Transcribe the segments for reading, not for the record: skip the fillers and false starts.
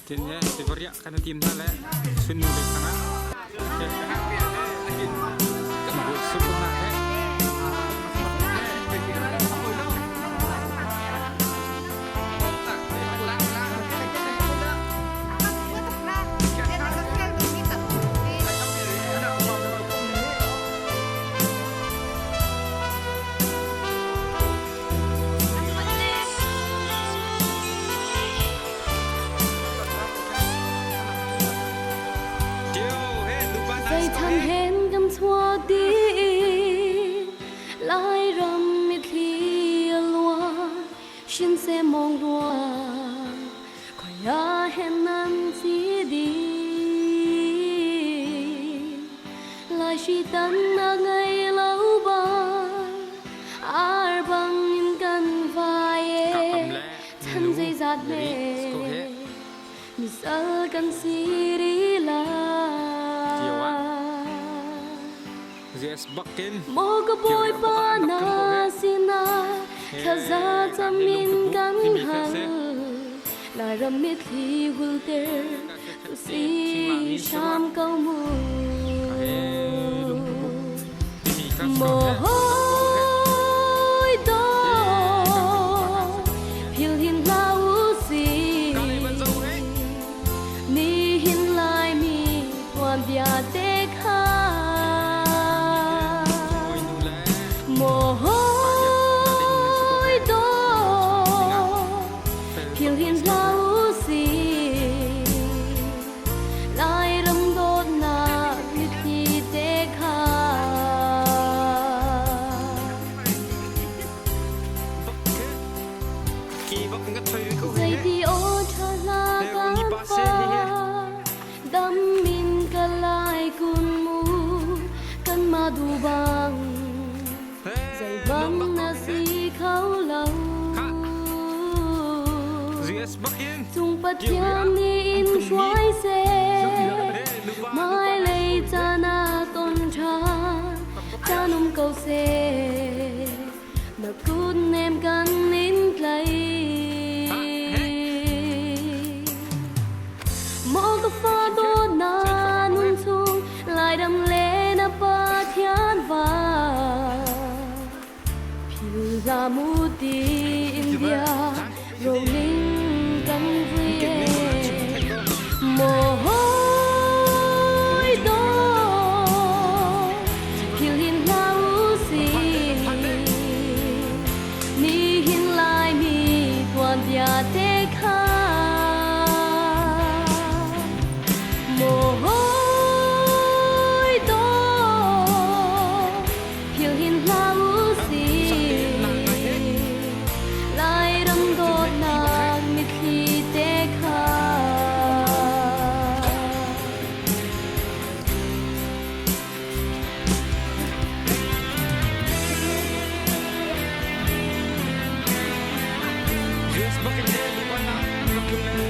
Tin he tivariah kan tim hna le sunnu le thang ah. Sup na he. Zeithan hen kan chuak dih Lairam mithli a luang Shin se mong ruang Khoi ah hen nan si dih Lai hri tan na ngei lo bang Ar bang in kan vai e Chan zeizat ne Misal kan si ri la Yes bakin Maw ka bawipa na sinah thlaza cam in kan hal Lairam mitthli hulter tu si hram ko mu Maw hawi dawt phil hin hlah u sih Nihin Laimi tuanbia te kha Maw hawi dawt phil hin hlah u sih Lairam dawtnak mitthli te kha. Zeiti aw ṭha hla kan fa dam in ka lai kun mu kanmah duh bang zeibang na si kho lo. Cung Pathian nih in hruai seh hmailei caan ah ton ṭhan caan um ko seh na kut nem kan in tlai. Maw ka fa dawt na nun chung Laidam le na Pathian va Phil hlah mu ti in bia roling kan vui e Maw hawi dawt phil hin hlah u sih Nihin Laimi tuanbia te kha Maw hawi dawt phil hin hlah u sih Lairam dawtnak mitthli te kha. Yes, bakin he lupa na rak le.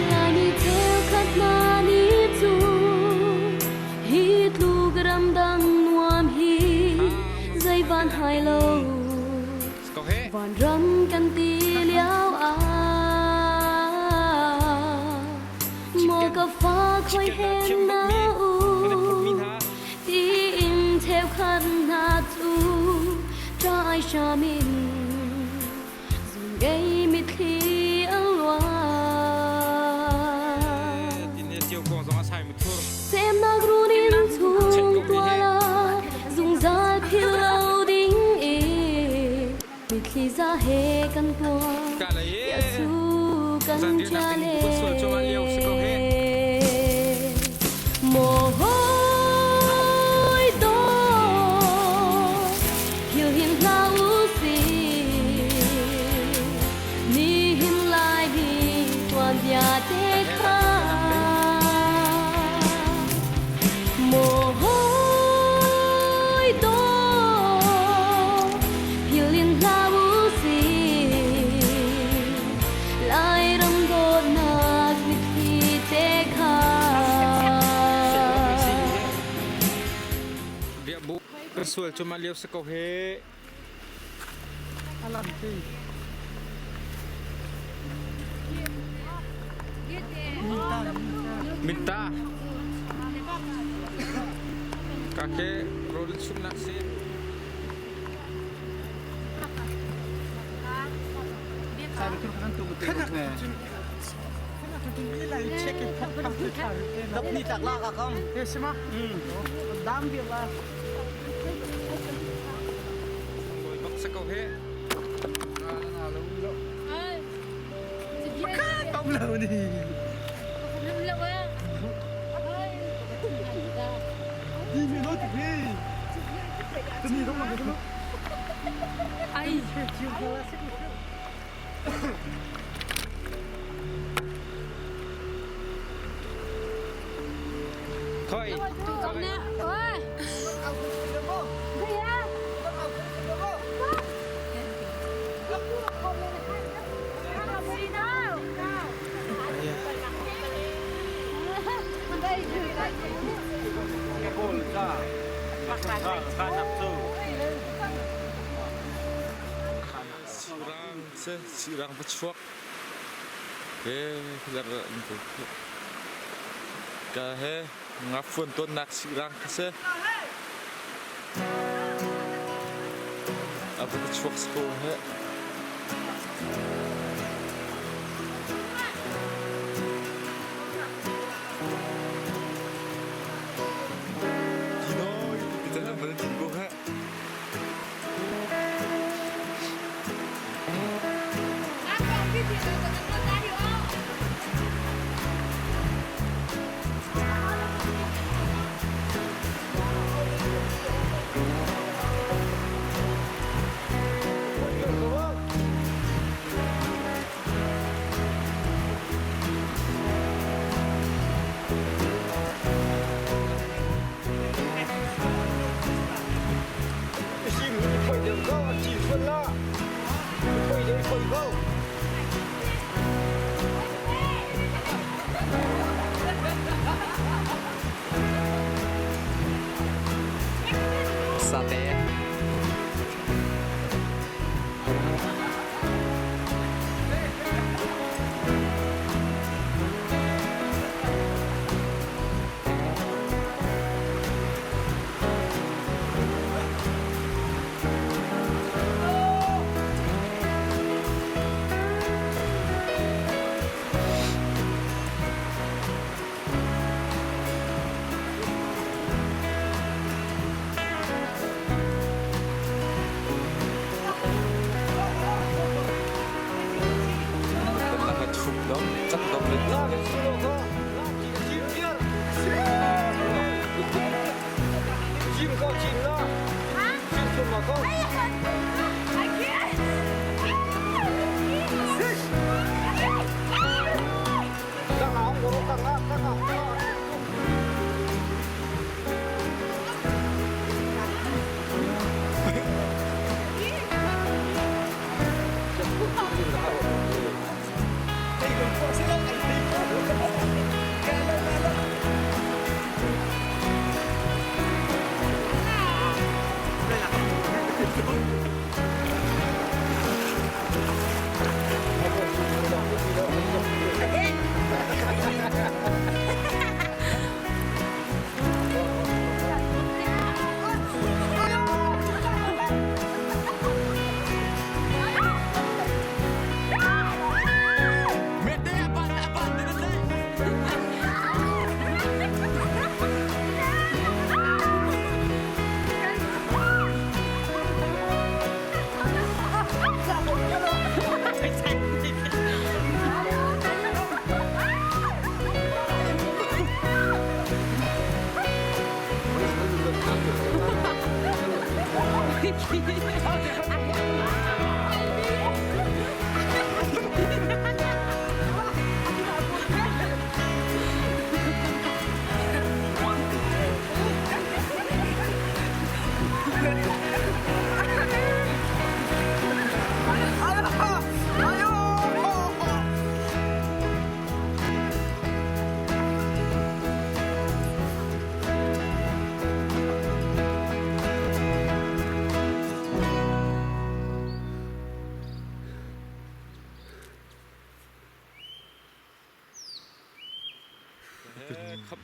Laimi cheukhat hna nih cun hi tluk ramdang nuam hi zei van hai lo vanram kan ti lio ah maw ka fa khoi hen na u tiin cheukhat hna cu ṭai hram in Zungei mitthli an luang. Semnak runin chung tuala zungzal phil lo ding in mitthli za he kan tuah bia cu kan ṭial e. Maw hawi dawt phil hin hlah u sih nihin lai hi tuanbia te kha maw hawi. Kan sual cu mah lio si ko he. Minta. Ka ke rawl chumnak si. Bak sa ko he. Khoi. Sirang se sirang va chuak he lar in ko ka he nga fuan ton nak sirang kha se a va chuak ko he. Pinoy kita na balik ko ha. Sate.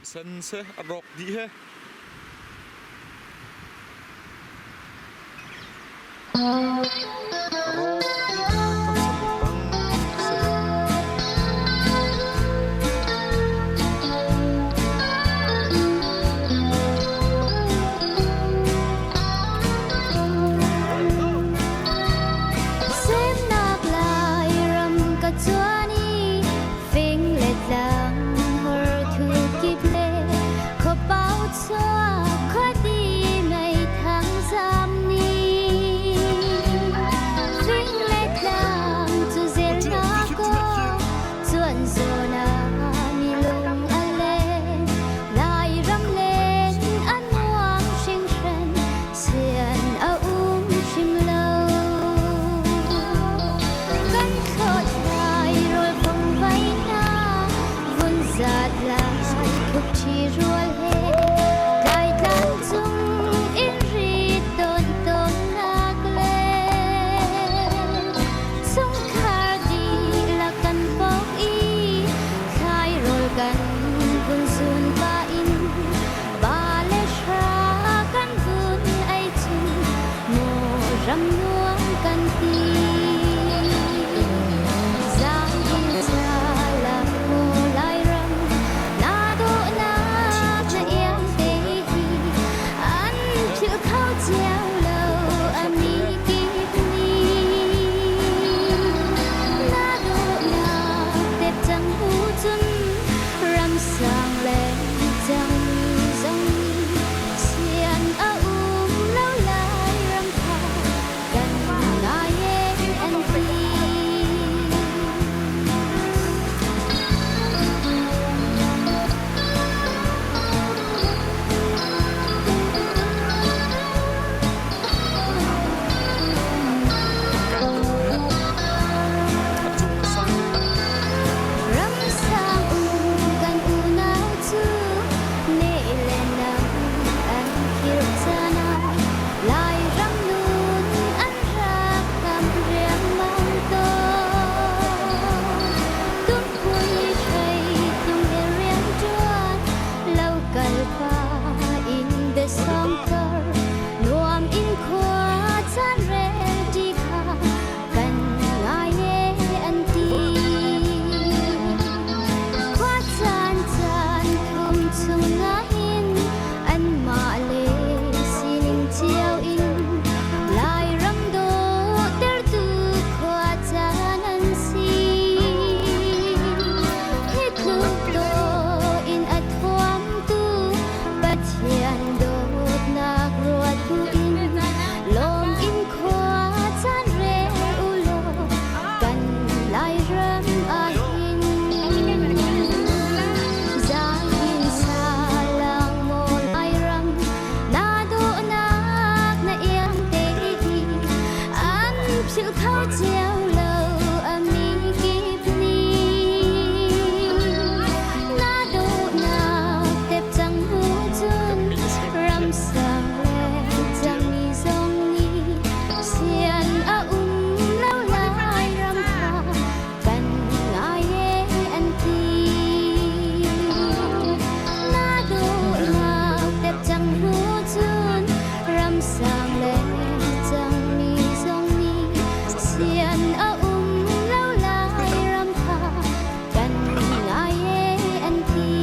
Sen se a rawk dih he. A rawk dih kan bang se. Semnak Lairam ka chuan i fing le tlang hor thu kip le khuapau chuak khuati mei thang zam ni fing le tlang cu zel na ko chuan zawn ah mi lung a leng Lairam len a nuam hringhran sian a um hrim lo kan thlawt lai rawl phong vai hna vun zat lai khupṭhi rual he tlai tlang cung in rit tawn tawnnak le chungkhar dihlak kan pok i thlai rawl kan vun zun pah in ba le hra kan vun ei cun maw ram nuam kan ti. Zaangin salam maw Lairam, na dawhnak na iang te hi an philh kho cio lo a mi kip nih. Na dawhnak tep cang bu cun ramsang le cang zong nih sian a um lo lai ram kha kan ngai an ti. A cung a sang. Ramsang um kan unau cu ne le nang an khirh caan ah Lairam nun an rak tam riangmang tawn. Tumpui hrei tung he rianṭuan lo kal pa in biasawng tor nuam in khua caan rel ṭi kha kan ngai e an ti. Khua caan caan thum chung nain anmah le sining cio in Lairam dawhtertu khua caan an si. Hi tluk dawh in a thuamtu Pathian dawtnak ruat buin lawm in khua caan rel u law kan Lairam ahhin. Zaangin salang maw Lairam, na dawhnak na iang te hi an philh kho cio lo a mi kip nih. Na dawhnak tep cang hnu cun ramsang le cangmi zong nih sian a um lo Lairam kha kan ngai e an ti. Na dawhnak tep cang hnu cun ramsang le cangmi zong nih sian a um lo Lairam kha kan ngai e an ti.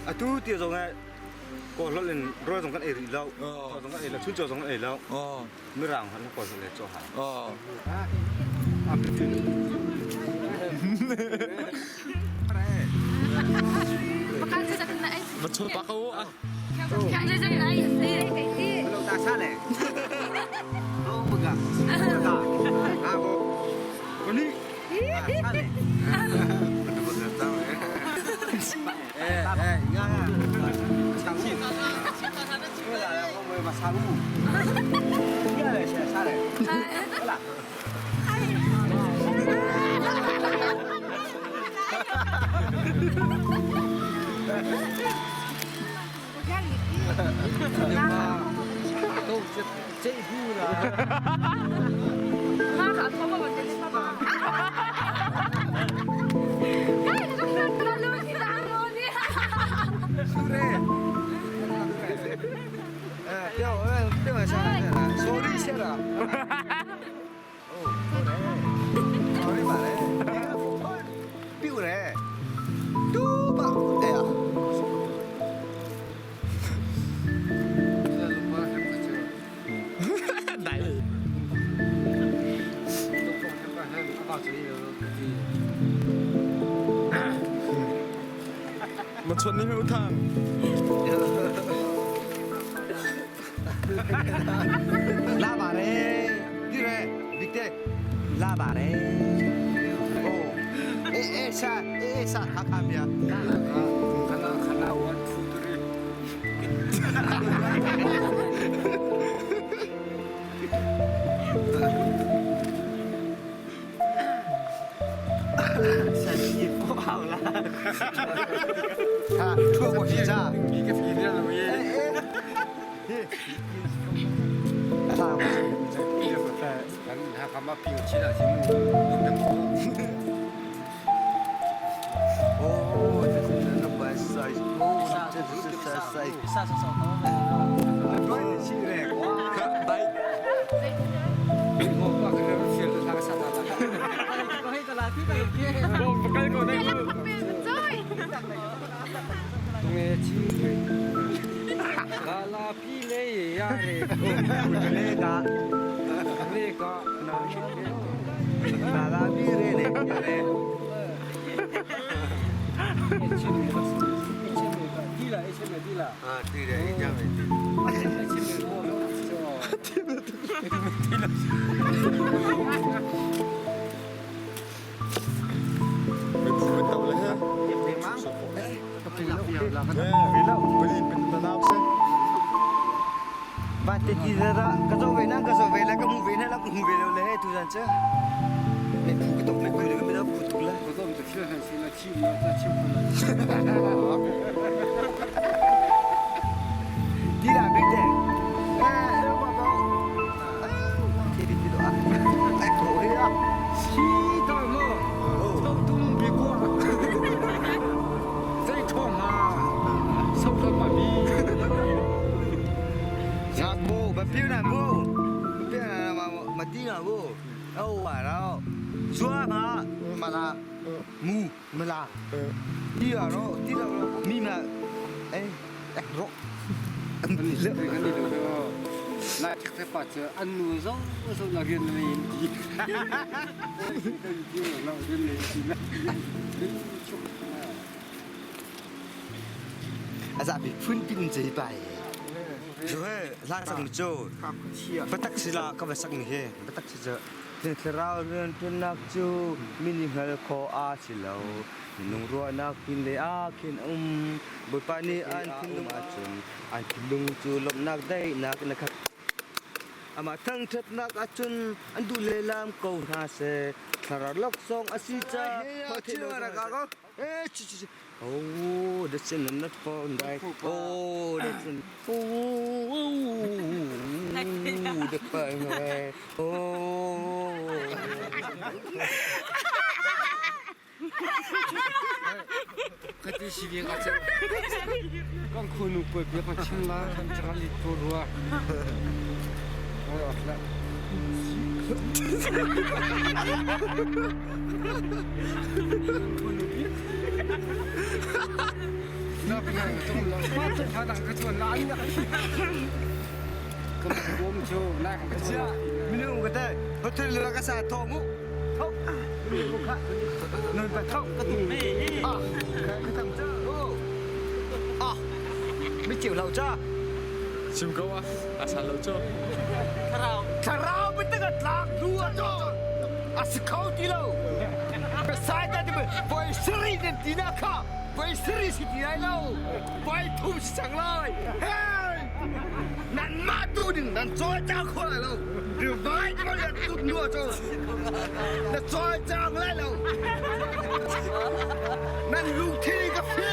Atu ti zong eh kaw hlol in rawl zong kan ei rih lo. Chaw zong kan ei lo, chunchaw zong kan ei lo. Mirang han kaw hlol le chaw ha. Ma chuan ni meu thang. La ba re, di re, big te, la ba re. Oh, e e sa, e e sa kha kha mia. Khana khana 1 2 3. 山西不好了。他出过去噻。一个皮的容易。哦，这是真的不帅，哦，这是帅帅。对，是嘞，哇， Dai. 那个，那拉比嘞嘞嘞。Ba te ti da da ka zo ve na ka zo ve la ka mu ve na la ka mu ve lo le tu zan che me phu ka tok me phu le me da phu tuk la 我都是天上去了，去了再去不了。 Ti la big te eh eh ba ba ti ti ti do a ai ko he a 七到么？都都能别过了。再创嘛，收了嘛咪。 nga ko ba piu na mo piu na ma ma ti na bo oh wa ra zua ma ma la mu ma la ti la ro ti la ro mi ma eh ek ro 你这个你这个，那这个把这按路走，我说那个那一地，那个那地了。 A zapi phun pin ce pai jo he la sang cho patak sila ka va sak ni he patak si cha thlarau rian ṭuannak cu min i hngal kho a si lo minung ruahnak pin lei ah khin um Bawipa nih an thinlung ahcun an thinlung cu lawmhnak daihnak in a khat amah thangṭhatnak ahcun an duh lehlam ko hna seh thlarau laksawng a si caah Oh, that's in the phone, right? Oh, that's in. Oh, the phone, right? Oh. 可这西边个这，刚可能不别个青啦，家里多多。我要来。那不那个中了，他那个就哪一个？根本我们就那个 Sia, minung ka te, hotel la ka sa tho mu. Tho. Minung ka. Nun pa tho ka tu. À, ka tham cha. Oh. À. Mi chiu lo cha. Chim ko ah, a san lo cho. Thlarau bitak a tlak hnu ah cun a si kho ti lo. Biasai ti voi sarih nan ti na kha voi sarih si ti lai lo. Voi thum si cang lai. Hey! Nanmah tu ding nan cawlcang kho lai lo. Divide ma lian tuk hnu ah cun na cawlcang lai lo. Nan lungthin ka fi.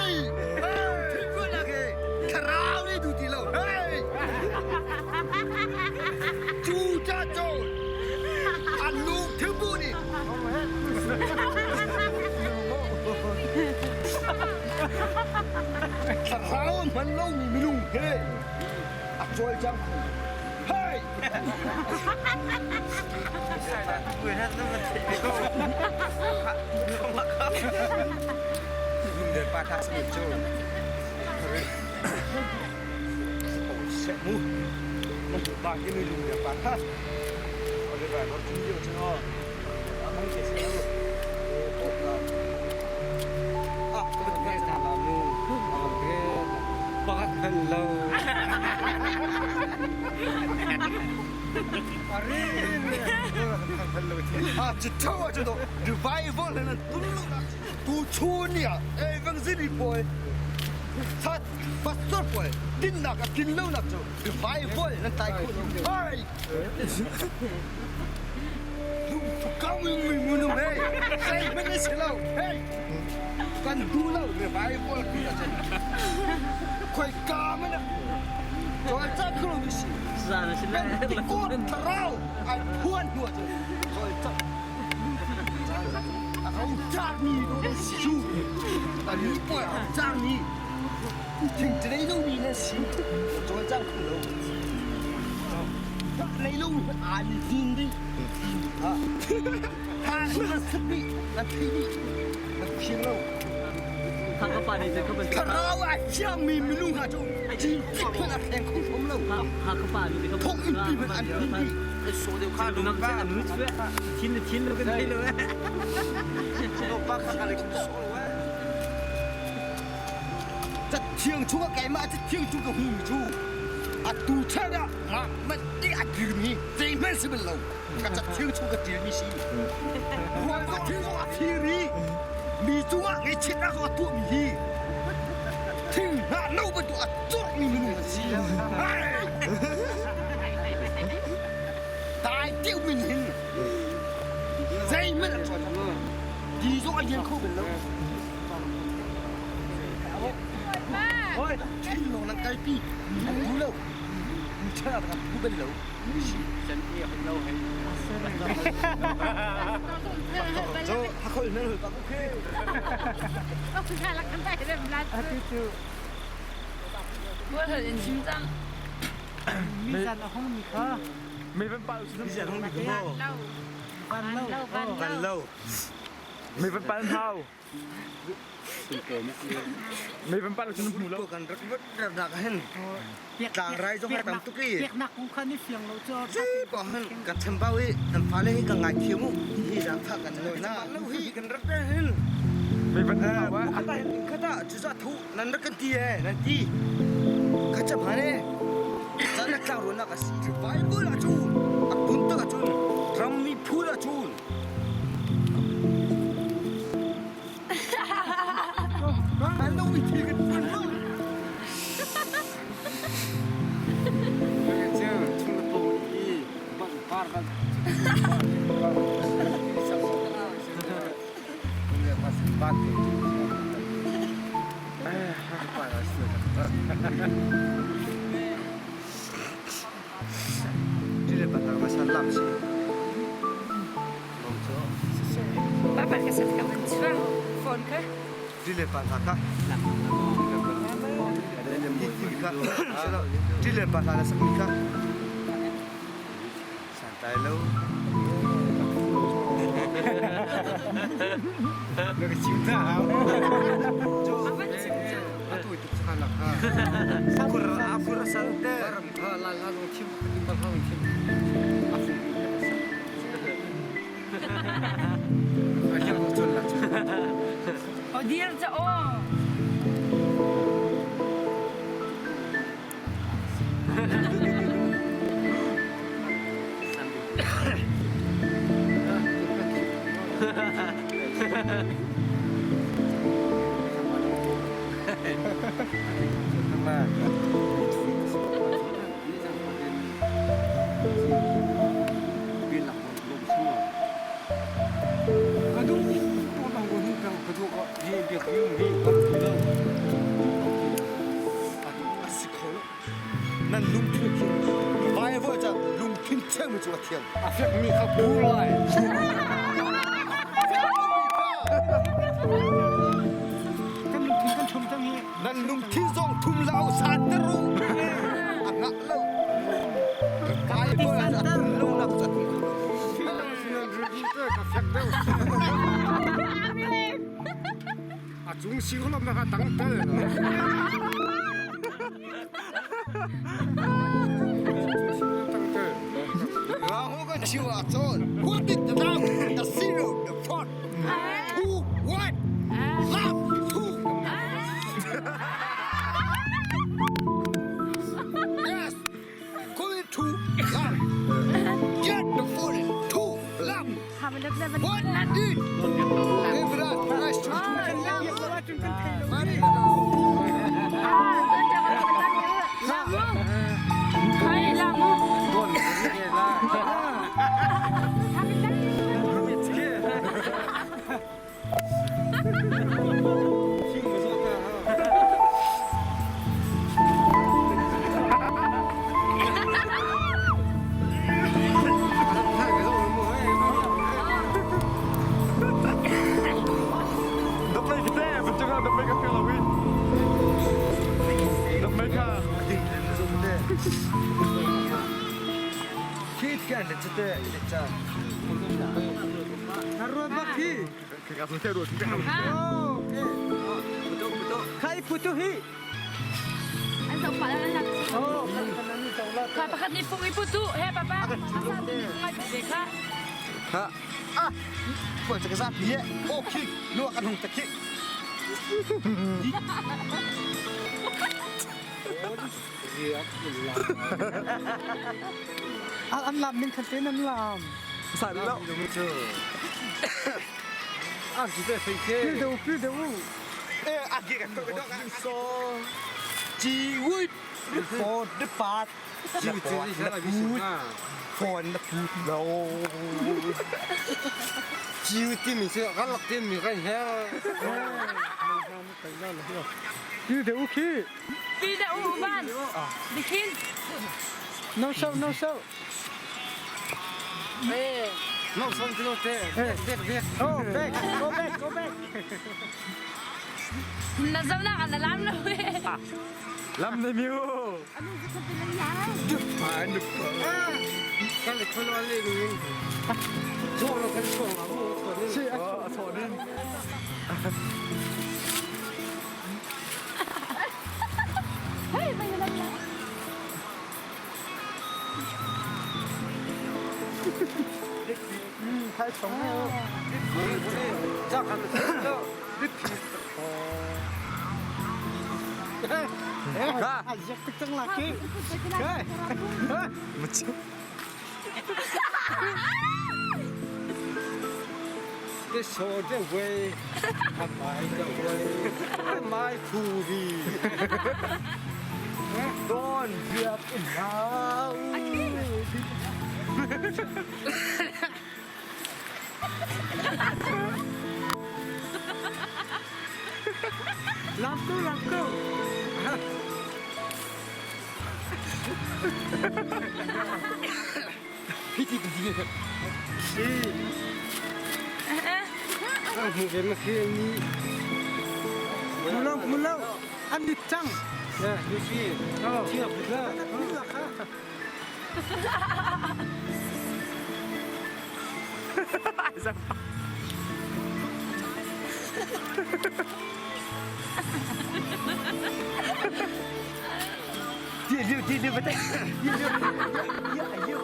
Lungthin ruahnak he thlarau nih duh ti lo. Hey! Cu ca cawn an lungthin bu nih thlarau a hman lomi minung he a cawlcang kho. Hey! Mu ba cái mi lùng được ba ha. Ở đây phải có chúng nhiều chứ ho. Không thể sẽ được. À, 别打了木，别把看喽。 啊，这头啊，这都 revival 了，都出呢，哎，文字里播，他发作播，定那个定楼那就 revival 那带过，哎，高明明明弄哎，谁没那些喽？哎，咱ดูแล้ว revival ขึ้นมาจ้ะ快干嘛呢？我这可能是。เป็นก้นทะเราไอ้พวนหัวจะคอยจับเอาจากนี้โดนชิวแต่นี่ป่วยเอาจากนี้ถึงจะได้ลูกนี้นะสิจอยจังคือเราในลูกอ่านดินดิฮะถ้ามันสติมันที่นี่มันเพียงเรา 他个把你这个本， 他老啊，小米米弄下就真可能天空中了。他他个把你这个同一比们按比例，说的看那个努出来，听着听着跟听着。我把看来说了喂。这听出个该嘛？这听出个红出，啊，堵车的嘛没你啊地米，这门是不漏，这听出个地米是。我听出个地米，米中啊，你吃那个多米。Thing hnah no bantuk a corhmi minung an si. Dai deuh min hin zeihmanh an ṭuan lo. Ti zong a lian kho bal lo. Thil lawng nan kalpi. An duh lo. Ṭha kan phu bal lo. So, hakol nan hul pak okay. Van lo. Mi van pal hau. Mi van pal cun hmu lo. Kan rak rak nak hin tlangrai zong tam tuk i. Peknak kong kha ni fiang lo cu. Si pa hin kan chambau i kan fale hi kan ngai thiam u. Hi rak tha kan lo na. Lo hi kan rak hin. Mi van hau ah. Khata hin khata chu za thu nan rak kan ti e nan ti. Kha chap hane. Chan na tlang ruan nak a si. Bible a chun. A tun tak a chun. Rammi phul a chun. An lo mi thil kan phun lo. Dile patang pasal lam si. Papa ka sat ka man chuang phone ka. Dile patang ka. Dile patang la sak ka. Santai lo. Na ka chim ta hau. Atu itu cakap ka. Aku aku rasa te. La la long chim ka tim bal hang chim. Afu. Akhir ko chun la chun. O dir cha o. Nan lungthin khi vai voi ca lungthin cheu mi cu a thiam. A fek mi kha pu lai. Kan lungthin kan thum cang hi. Nan lungthin zong thum lau san ter u. A ngah lo. Vai voi ca thum lo nak ca thum. A cung si ko lam na ka tang tel. Put it down, the zero, the four, two, one, love, two. Yes, call it two, love. Get the four, two, love. One, did. Nice to meet you. Money. Hai la mu. Daplay kita, betul kan? Daplay ka feel away. Daplay ka. Kit kan le chete le cha. Kaya sa tero, kaya. Khai putu hi. An zo pa la la. Ka pakhat ni pung iputu he papa. Asa tu ni pungai pe kha. Ha. Ah. Phone cha ka za pi ye. Okay. Lu kan hung ta ki. An lam ning khan te nan lam. Sa lo. Ah, tu te fai che. Pi de pi de u. Chi wit for the part Chi chi chi phone na put lo Chi ti mi se kan lak ti mi kan he Pi de u khi. Pi de u ban. Bikin. No show no show. No son ti lo te. Bek bek. Oh back go back go back. Na zau na kan na lam lo. Lam ne miu. Kan le kholo le ni. Cho lo kan cho ma mu cho ni. Si Oh, a nin. Hey, may lam na. Khai sống. Cha kan lo. Ai yak tik cang la ki. This so the way. Mai the way. Mai khu vi. Don biak in hau. Lam ku lam ku. Si. Ang mu ke ma khi ni. Mulau mulau. An dit cang. Ya, you see. Chia bu la. Ti liu ti liu batak. Ti liu. Ya ayo.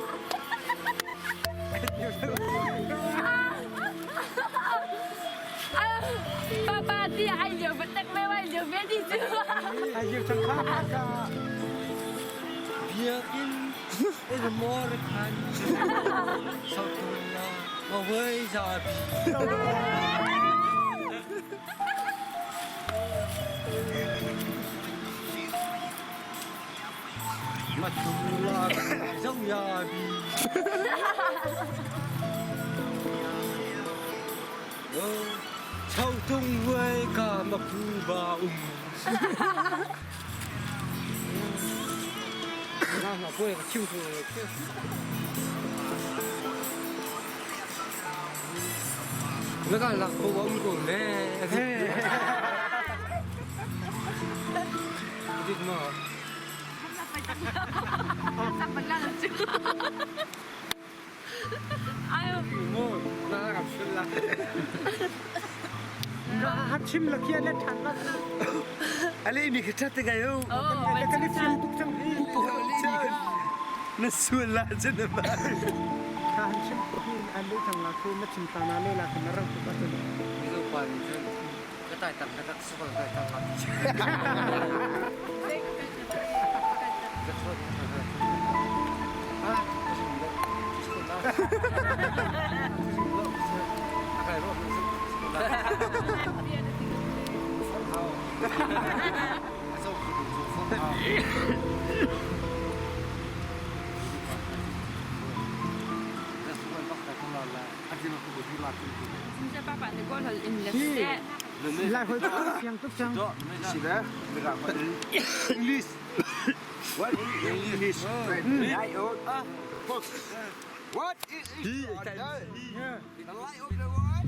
Papa ti ai liu batak me wai liu ve di chu. Ai yak cang kha ka. Biakin is more kan. Sao tu la. Ma wei za bi. Ma tu la zau ya bi. Chau tung wei ka ma pu ba um. 那老贵个庆祝。那个老婆我们过来，你么？ Sak paglalam chu. Ayo. 么？那个去了。 Ha chim la kia le than la. Ale mi kha te ga yo. Oh, Le kan film tuk cang hi. Na suala chen ba. Kha han chim hi an le cang la khu na chim ta na le la kan rang ku ba tu. 你这关这个带当个吃饭带当当。啊，不是你的，就是我的，就是我的，大概说是是我的。风涛，做不做风涛？ Sa papa ni ko hol in left. Lai hoi fiang tuk cang. Si ba. English. What English? Right oh. What is English? The light of the world.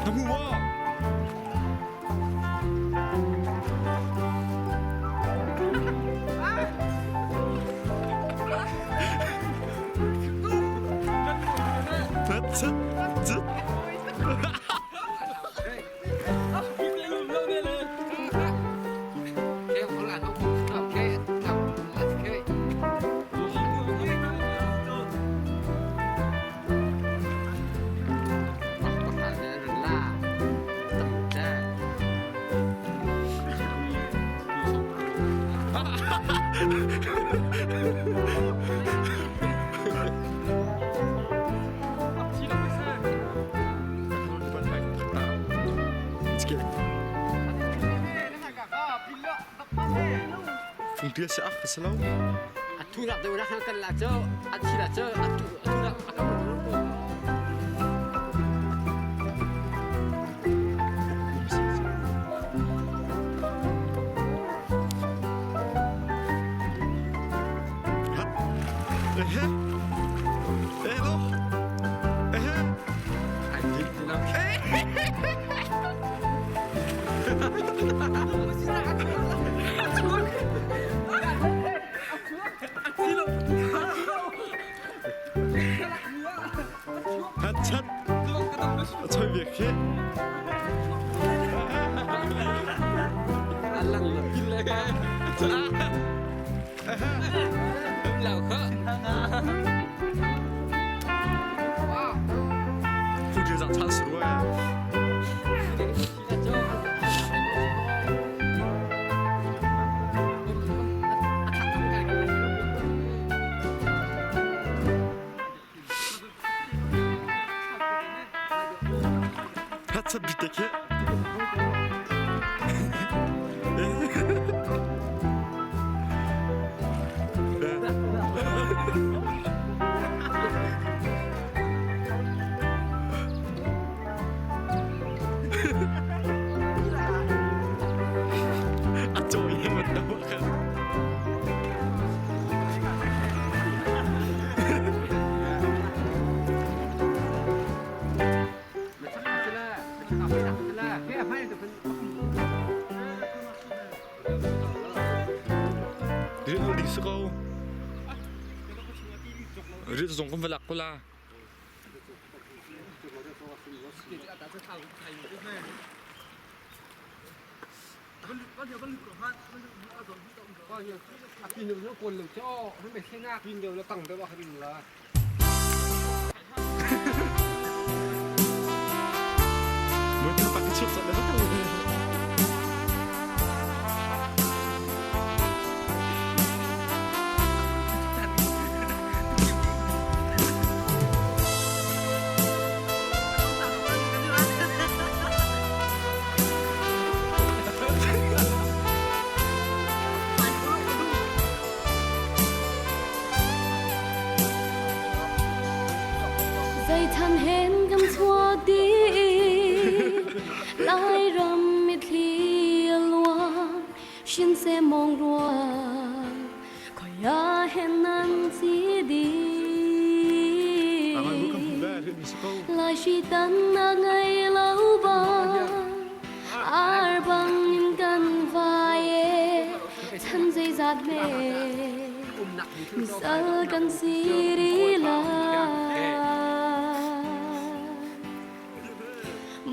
Na hmu maw? Lungṭial si ak ka si lo. A thu nak deuh nak kan la cu a thi la cu a tu a thu nak a kan Ehe. Elo. Ehe. Chat. Choi việc khi. 副局长唱熟啊。Hatsa biteke. A cawi he man do kan. Rit ding si ko. Rit zong kan va lak ko la. Mui thang pak ka chuk cak le. Zeithan hen kan chuak dih Lairam mitthli a luang Shin se mong ruang Khoi ah hen nan si dih Lai shi tan na ngei lo bang Ar bang in kan vai e Chan zeizat me Misal kan si ri lai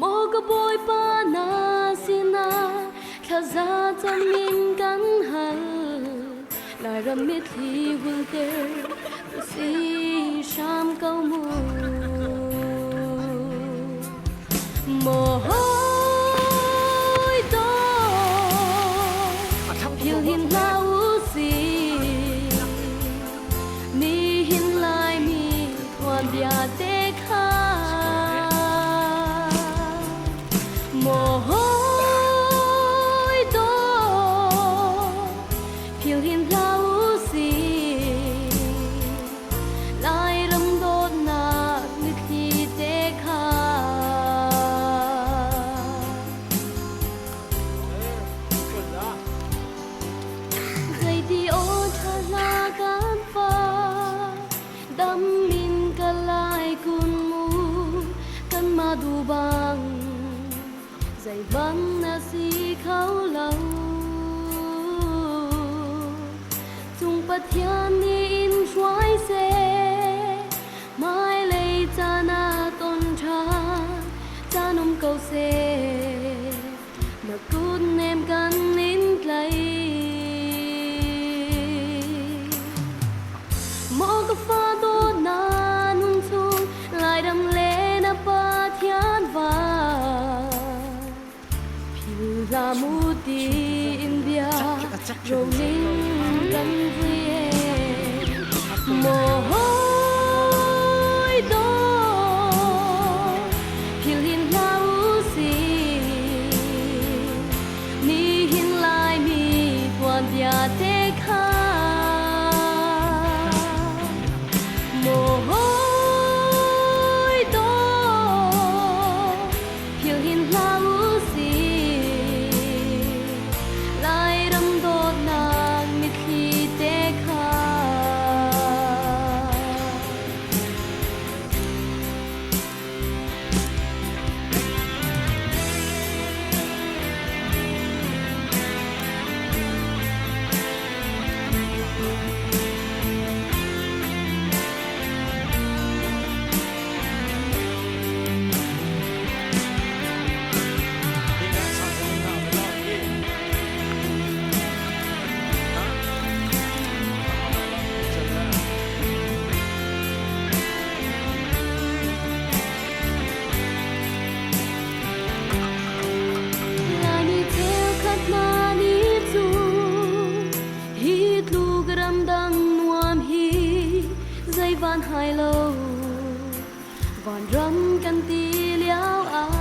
Maw ka Bawipa na sinah thlaza cam in kan hal. Lairam mitthli hulter tu si hram ko mu. Maw hawi dawt philh hin hlah u sih. Nihin Laimi tuanbia te kha maw hawi dawt philh hin hlah u sih. Lairam dawtnak mitthli te kha. Zeiti aw ṭha hla kan fa dam in ka lai kun mu kanmah duh bang zeihmanh na si kho lo. Cung Pathian nih in hruai seh hmailei caan ah ton ṭhan caan um ko seh. Na kut nem kan in tlai. Maw ka fa dawt na nun chung Lairam le na Pathian va phil hlah mu tiin bia roling kan vui e. Maw hawi dawt philh hin hlah u sih. Ram kan ti lio ah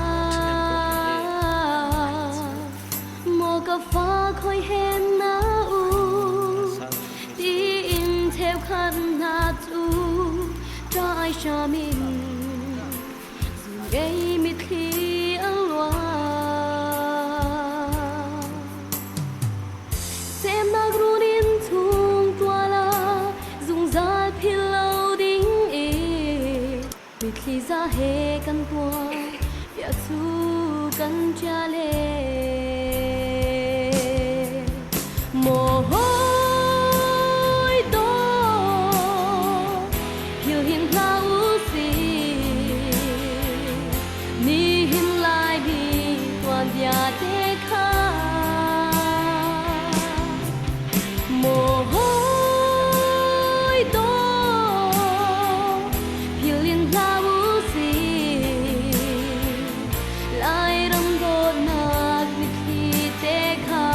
Maw ka fa khoi hen na u Tiin cheukhat hna cu Ṭai hram in Zungei mitthli an luang. Semnak run in chung tuala zungzal philh lo ding i mitthli za he kan tuar bia cu kan ṭial e. Maw hawi dawt philh hin hlah u sih nihin Laimi tuanbia te kha. Maw hawi dawt philh in hlah u sih Lairam dawtnak mitthli te kha.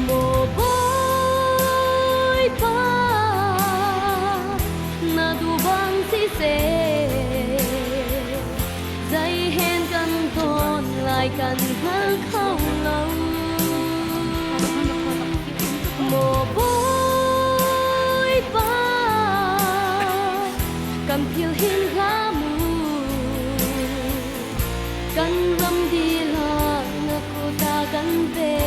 Maw Bawipa, na duh bang siseh, zei hen kan ton lai kan hngal kho lo. Maw Bawipa, kan philh hin hlah mu. Kan ram dihlak na kut ah kan pek.